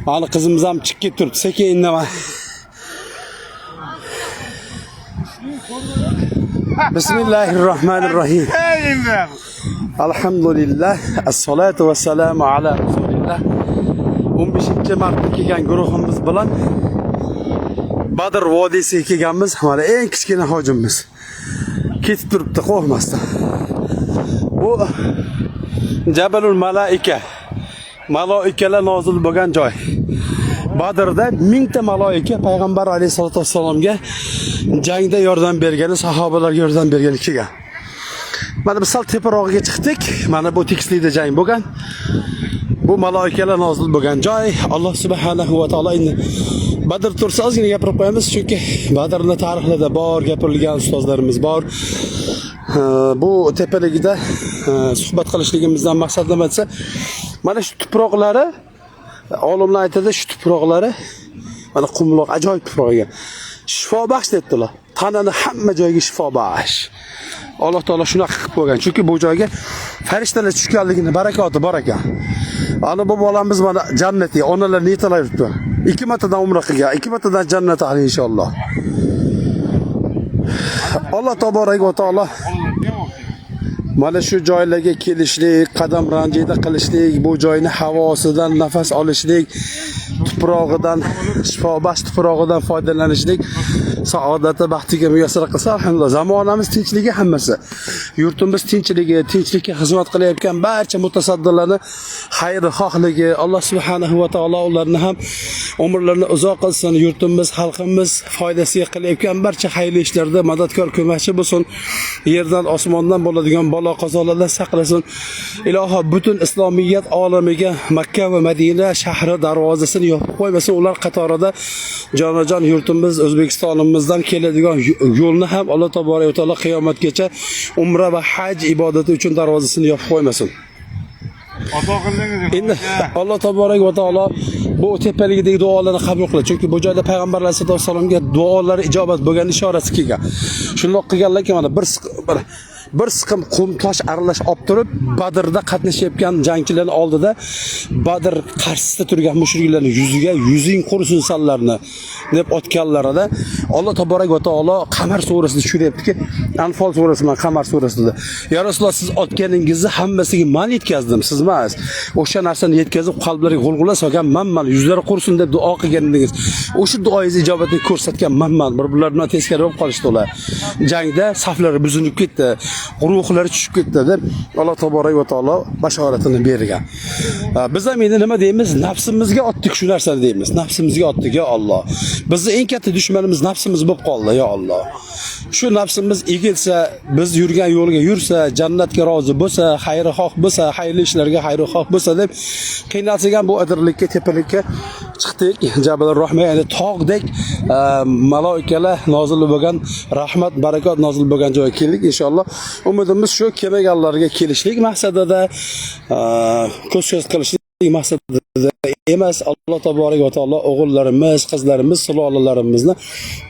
Hali qizimiz ham chiqib ketib turibdi, sekin indamay. Bismillahirrohmanirrohim. Alhamdulillah, assalatu vassalamu ala rasulillah. 15-martda kelgan guruhimiz bilan Badr vodiysiga kelganmiz. Mana eng kichkina hojimiz ketib turibdi qo'rqmasdan. Bu Jabalul Malaika. Maloikalar nozil bo'lgan joy. Badrda 1000 ta maloika payg'ambar alayhisolatu vassalomga jangda yordam bergani, sahobalarga yordam bergani kelgan. Mana biz sal teparog'iga chiqdik. Mana bu tekislikda jang bo'lgan. Bu maloikalar nozil bo'lgan joy. Alloh subhanahu va taolo endi Badr tursa ozgina gapirib qo'yamiz, chunki Badrni tarixida bor, gapirilgan ustozlarimiz bor. Bu tepaligida suhbat qilishligimizdan maqsad nima desa, mana shu tuproqlari olimlar aytadi, shu tuproqlari mana qumloq ajoyib tuproq ekan. Shifobaxsh debdilar. Tanani hamma joyiga shifobaxsh. Alloh taolo shunaqa qilib qo'ygan. Chunki bu joyga farishtalar tushganligini barakoti bor ekan. Ana bu bolamiz mana jannatga onalar niyatlar yuribdi. 2 martadan umra qilgan, 2 martadan jannat ahli inshaalloh. Alloh taborak va taolo mana shu joylarga kelishlik, qadam ranjida qilishlik, bu joyni havosidan nafas olishlik, tuprog'idan, shifobaxsh tuprog'idan foydalanishlik saodati baxtiga muyassar qilsa, alhamdulillah. Zamonamiz tinchligi hammasi. Yurtimiz tinchligi, tinchlikka xizmat qilayotgan barcha mutasaddilarni xayrixohligi, Alloh subhanahu va taolo ularni ham umrlarini uzoq qilsin, yurtimiz, xalqimiz foydasiga qilayotgan barcha xayrli ishlarda madadkor ko'makchi bo'lsin. Yerdan, osmondan bo'ladigan balo qazolardan saqlasin. Iloho butun islomiyat olamiga Makka va Madina shahri darvozasini yopib qo'ymasin. Ular qatorida jonajon yurtimiz O'zbekistonimizdan keladigan yo'lni ham Alloh taborak va taolo qiyomatgacha umra va haj ibodati uchun darvozasini yopib qo'ymasin. Ato qildingiz. Endi Alloh taborak va taolo bu tepaligidagi duolarni qabul qiladi. Chunki bu joyda payg'ambar alayhisolatu vassalomga duolari ijobat bo'lgan ishorasi kelgan. Shundoq qilganlarki, mana bir siqim qum tosh aralash olib turib Badrda qatnashayotgan jangchilarning oldida Badr qarshisida turgan mushriklarning yuziga yuzing qursin sanlarni deb otganlarida Alloh taborak va taolo Qamar surasida tushiryaptiki, Anfol surasi bilan Qamar surasida. Ya Rasululloh, siz otganingizni hammasiga man yetkazdim, siz emas. O'sha narsani yetkazib qalblariga g'ulg'ula solgan manman, yuzlari qursin deb duo qilgan edingiz. O'sha duoyingiz ijobatini ko'rsatgan manman. Bir-birlari bilan teskari bo'lib qolishdi ular. Jangda saflari buzilib ketdi, ruhlari tushib ketdi deb Alloh taborak va taolo bashoratini bergan. Biz ham endi nima deymiz? Nafsimizga otdik shu narsani deymiz. Nafsimizga otdik, ya Alloh. Bizni eng katta dushmanimiz nafsimiz bo'lib qoldi, ya Alloh. Shu nafsimiz egilsa, biz yurgan yo'lga yursa, jannatga rozi bo'lsa, xayrixoh bo'lsa, xayrli ishlarga xayrixoh bo'lsa deb qiynalsak ham bu adirlikka, tepalikka chiqdik. Jabal Rahma, ya'ni tog'dek maloikalar nozil bo'lgan, rahmat, barakot nozil bo'lgan joyga keldik inshaalloh. Umidimiz shu kelmaganlarga kelishlik maqsadida, ko'z-ko'z qilishlik maqsadida emas. Alloh taborak va taolo o'g'illarimiz, qizlarimiz, sulolalarimizni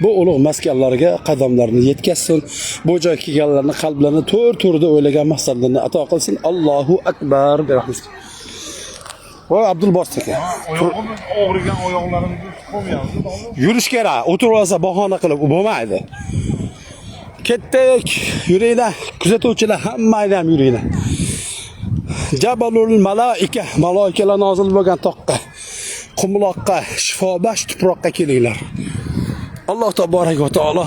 bu ulug' maskanlarga qadamlarini yetkazsin. Bu joyga kelganlarni qalblarini to'rt-to'rda o'ylagan maqsadlarini ato qilsin. Allohu akbar. Bi rahmatik. Voy Abdulbosit aka. Oyog'imiz og'rigan oyoqlarimizni qo'ymayapmiz. Yurish kerak. O'tirib olsa bahona qilib u bo'lmaydi. Ketdik. Yuringlar. Kuzatuvchilar hammanglar ham yuringlar. Jabalul Malaika, maloikalar nozil bo'lgan toqqa, qumloqqa, shifobaxsh tuproqqa kelinglar. Alloh taborak va taolo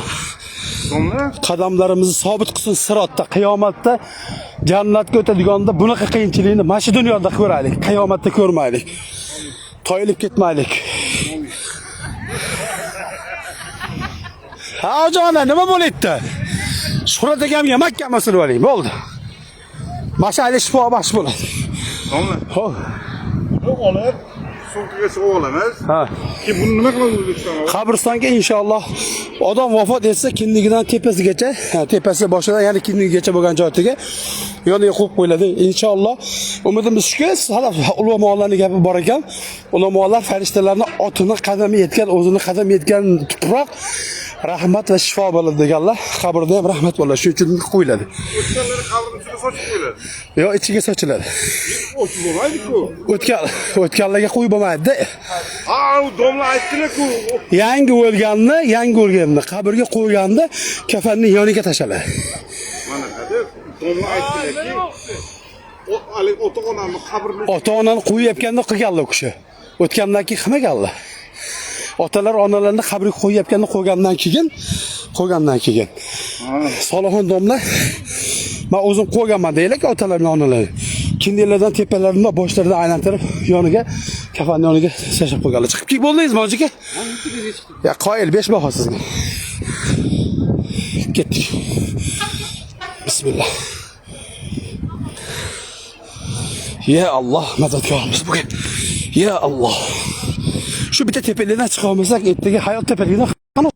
Domla, qadamlarimizni sobit qilsin sirotda, qiyomatda jannatga o'tadiganda bunaqa qiyinchilikni mana shu dunyoda ko'raylik, qiyomatda ko'rmaylik. Toyilib ketmaylik. Ha, ojona, nima bo'lyapti? Shuhrat akamga mahkam osilib oling, bo'ldi. Mana shu shifobaxsh bo'ladi. Domla. Xo'p. Buni olib, sumkaga sig'ib olamiz. Ha. Keyin buni nima qilamiz O'zbekistonga? Qabristonga inshaalloh odam vafot etsa kindigidan tepasigacha, ha, tepasi boshidan, ya'ni kindigigacha bo'lgan joyiga yoniga qo'yib qo'yiladi. Inshaalloh umidimiz shuki, salaf ulamolarning gapi bor ekan. Ulamolar farishtalarni otini qadami yetgan, o'zini qadami yetgan tuproq rahmat va shifo bo'ladi deganlar. Qabrda ham rahmat bo'ladi. Shuning uchun qo'yiladi. O'tganlari qabrini ustiga sochib qo'yiladi. Yo, ichiga sochiladi. O'tib bo'lmaydi-ku. O'tganlarga qo'yib bo'lmaydi. Ha, u domla aytdilar-ku. Yangi o'lganni qabrga qo'yganda kafanni yoniga tashaladi. Mana qadar domla aytdilarki, o hali ota-onamni qabrini Ota-onani qo'yayotganda qilganlar u kishi. O'tgandan keyin qilmaganlar. Otalar onalarni qabrga qo'yayotganda qo'ygandan keyin. Solixon domla men o'zim qo'yganman deylik otalarni onalarni. Kindiklardan tepalaridan boshlaridan aylantirib yoniga kafanni yoniga tashlab qo'yganlar. Chiqib kelib bo'ldingizmi hoji aka? Ya qoyil 5 baho sizga. Ketdik. Bismillah. Ya Alloh madadkorimiz bugun. Ya Alloh. Shu bitta tepalikdan chiqa olmasak, ertaga hayot tepaligidan qani chiqamiz?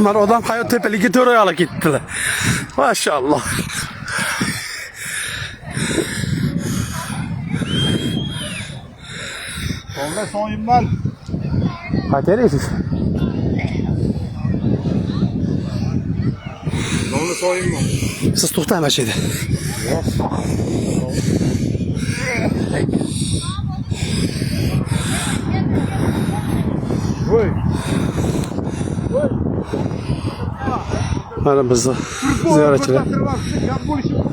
Mana odam hayot tepaligiga to'g'ri yo'la ketdilar. Mashalloh. Domla soyimman. Qaytaysiz? Domla soyimman. Siz to'xtang mana shu yerda. Voy. Mana bizni ziyoratchilar. Gap bo'lishi